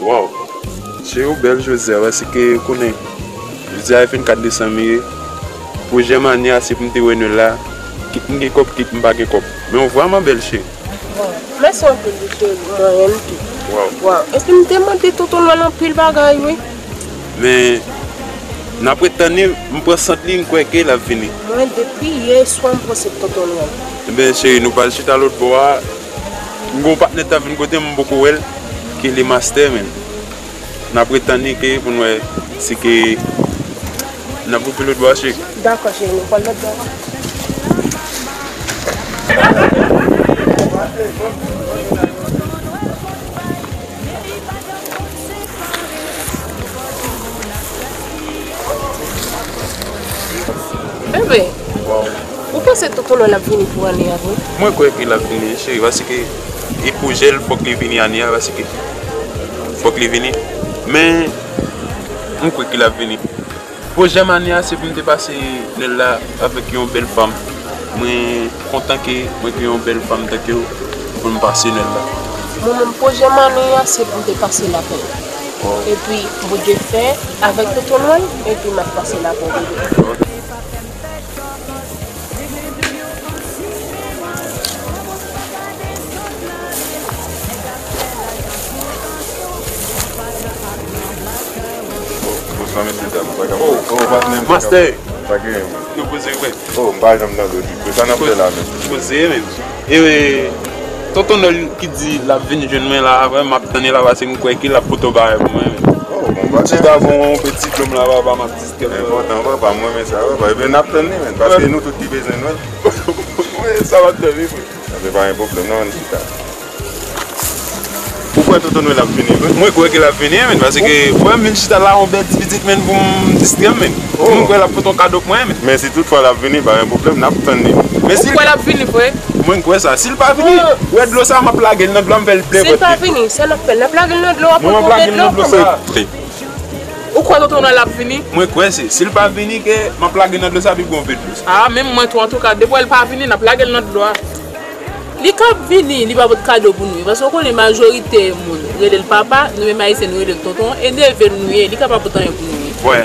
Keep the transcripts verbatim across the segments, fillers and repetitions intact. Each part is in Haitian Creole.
Waw! Cheri, ou bèl jodi a, paske ou konnen, jodi a e vennkat desanm li ye. Pwojè m ane a, se pou m te wè Nwèl la, kit m gen kòb, kit m pa gen kòb. Men ou vrèman bèl, cheri. Waw. Mèsi anpil wi, cheri, mwen menm tou. Waw. Waw. Epi m te mande tonton Nwèl anpil bagay, wi. Men, n ap ret tann li, m pran sant li, m kwè ke l ap vini. Mwen, depi yè swa, m panse tonton Nwèl. Ebyen, cheri, nou pral chita lòt bò a. M gen yon patnè t ap vin kote m, m poko wè l, ki rele Mastè, men n ap ret tann li ke pou n wè si ke n ap rive lòt bò a, cheri. Dakò, cheri, nou pral lòt bò a. Bebe, ou panse tonton Nwèl ap vini pou ane a vre? Mwen kwè ke l ap vini, cheri, paske e pwojè l, fòk li vini ane a, paske fòk li vini. Men, m kwè ke l ap vini. Pwojè m ane a, se pou m te pase Nwèl la avèk yon bèl fanm. Mwen kontan ke mwen gen yon bèl fanm tankou w pou m pase Nwèl la. Mwen menm, pwojè m ane a, se pou m te pase lapè. Epi, Bondye fè, avèk tonton Nwèl, epi m ap pase lapè, bebe. Bonswa, mesye dam. Sa k ap, oh, oh, patnè m, sa k ap, Mastè, sa k gen? Nou poze, wi. Oh, m pa janm tande w ditou. Sa n ap fè la menm? Poze, men. E, tonton Nwèl ki di l ap vin jwenn mwen la, vrèman, m ap tann li la, paske m kwè ke l ap pote yon bagay pou mwen, men. Oh, bon, m chita avè yon peti blonm la, papa, m ap distrè m. Enpòtan, papa, m renmen sa, papa. Ebyen, n ap tann li, men, paske nou tout ki bezwen Nwèl. Wi, sa m ap tann li, wi. Sa se pa yon pwoblèm, non, ann chita. Ou kwè tonton Nwèl ap vini vre? Mwen kwè ke l ap vini, men, paske frè m vin chita la, yon bèl ti pitit, men, pou m distrè m, men. Oh. Mwen kwè l ap pote yon kado pou mwen, men. Men si tout fwa l ap vini, pa gen pwoblèm, n ap tann li. Men si... Ou kwè l ap vini vre? Mwen kwè sa. Si l pa vini, wè dlo sa, m ap lage l nan dlo a, m fè l plen vòt. Si l pa vini, sa n ap fè? N ap lage l nan dlo a pou l pote dlo. Mwen ap lage l nan dlo sa. Ou kwè tonton Nwèl ap vini? Mwen kwè se, si l pa vini, ke m ap lage l nan dlo sa, pi gon vye dlo sa. Ah, menm mwen tou, antouka, depi w wè l pa vini, n ap lage l nan dlo a. Li ka vini, li pa pot kado pou nou, paske w konnen majorite moun rele l papa, nou menm Ayisyen nou rele l tonton, e nevye l nou ye, li ka pa pot anyen pou nou. Wè.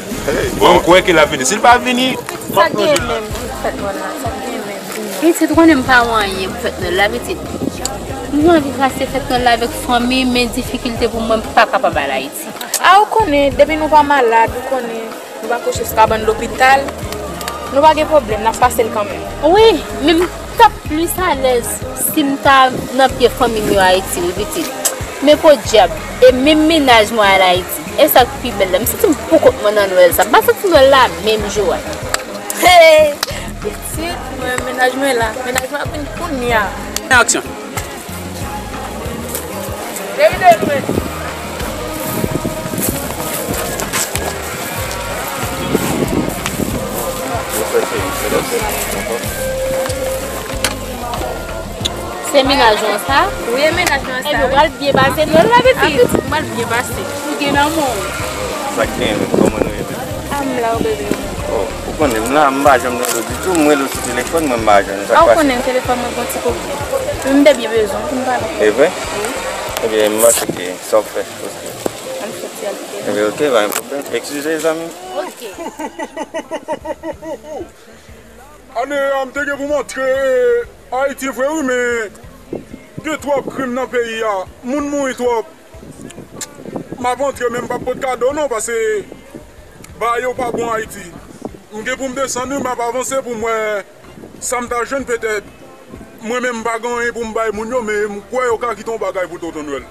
Bon, m kwè ke l ap vini. Si l pa vini, m ap plonje nan... Sa gen menm pou fèt Nwèl la? Sa gen menm? Pitit, ou konnen m pa wè anyen pou fèt Nwèl la, pitit. M gen anvi pase fèt Nwèl la avèk fanmi m, men difikilte pou mwen, m pa kapab al Ayiti. A, ou konnen, depi nou pa malad, ou konnen. Nou pa kouche sou kabann lopital, nou pa gen pwoblèm, n ap pase l kanmenm. Wi, men m t ap plis alèz si m ta nan pye fanmi m yo Ayiti, wi, pitit. Men podyab, e menm mennaj mwen al Ayiti. E sa k pi bèl la, m santi m poukont mwen nan Nwèl sa. M pa santi Nwèl la menm jou a. Hey! Pitit, mwen, mennaj mwen la. Mennaj mwen ap vin kounye a. Aksyon! Se mennaj ou sa? Wi, e mennaj mwen sa. Ebyen, ou pral byen pase Nwèl la, pitit. A, pitit, m pral byen pase. Ou gen lanmou. Sa k gen, kòman nou ye, bebe? A, m la, bebe. Oh, ou konnen m la, m pa janm nan do ditou, m rele w sou telefòn, mwen m pa jwenn ou. Sa k pase? A, ou konnen telefòn mwen gon ti pwoblèm. Men m te byen bezwen w pou m pale. E vre? Wi. Ebyen, m panse ke sa w fè, oke. Ann soti al fè. Ebyen, oke, pa gen pwoblèm. Eskize, zanmi. Oke. Ane a, m te gen pou m antre Ayiti vre, wi, men gen twòp krim nan peyi a. Moun mouri twòp. M ap antre, men m p ap pot kado non, paske bagay yo pa bon Ayiti. M gen pou m desann, wi, m ap avanse pou m wè sa m ta jwenn petèt. Mwen menm, m pa gen anyen pou m bay moun yo, men m kwè yo ka kite yon bagay pou Tonton Nwèl.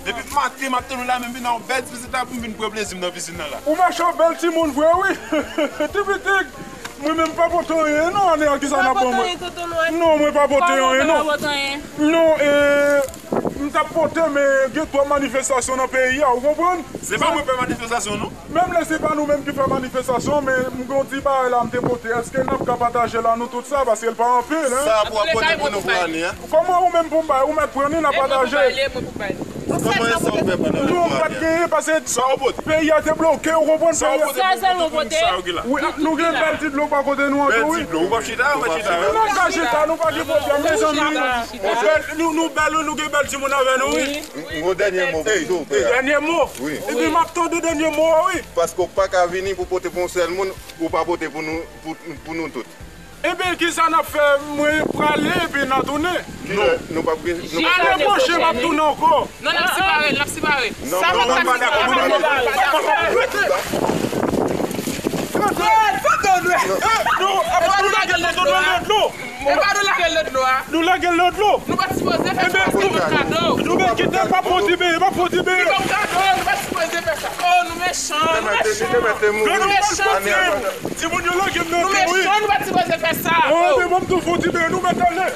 Depi maten, m ap tann ou la, menm vin nan yon bèl ti vizit la pou m vin pran plezi m nan pizin nan la. Ou mache bèl timoun vre, wi. Ti pitit, mwen menm pa pote anyen, non, ane a, kisa n ap ban mwen? Non, mwen pa pote anyen, non. Non, e, m t ap pote, men gen twòp manifestasyon nan peyi a, ou konprann? Se pa mwen fè manifestasyon, non. Menm lè se pa nou menm ki fè manifestasyon, men m gen yon ti bagay la m te pote. Èske n ap ka pataje l a nou tout sa? Paske l pa anpil, en. Sa pou w ap pote pou nou pou ane a? Kòman ou menm pou m bay? Ou mèt pran li, n ap pataje. Kòman e sa w fè pandan nou pa t genyen, paske sa w pote, peyi a te bloke, ou konprann? Sa w pote pou tout moun sa yo ki la. Wi, nou gen bèl ti dlo pa kote nou an tou, wi. Bèl ti dlo, ou p ap chita, ou p ap chita. Nou pa chita, nou pa gen pwoblèm, mezanmi. Nou bèl, nou, nou bèl, wi, nou gen bèl timoun avè nou, wi. M gon dènye mo pou m di w, frè. Dènye mo. Wi. Epi m ap tande dènye mo a, wi. Paske w pa ka vini pou pote pou yon sèl moun, ou pa pote pou nou, pou, pou nou tout. Ebyen, kisa n ap fè? Mwen prale, epi n a tounen. Kilè nou p ap gen, nou p ap gen. Ane pwochen, m ap tounen ankò. Non, n ap separe, n ap separe. Non, non, non, non, non. Rete! Rete! Non, nou lage l nan dlo. E pa nou lage l nan dlo a. Nou lage l nan dlo. Nou pa t sipoze fè sa, se yon kado. Nou men kite l, pa fè w ti beye, pa fè w ti beye. Se yon kado, nou pa t sipoze fè sa. Oh, nou mechan, nou mechan. Nou mechan, timoun. Timoun yo lage m nan dlo, wi. Nou mechan, nou pa t sipoze fè sa. Oh, men ban m tou fè w ti beye, nou mèt ale.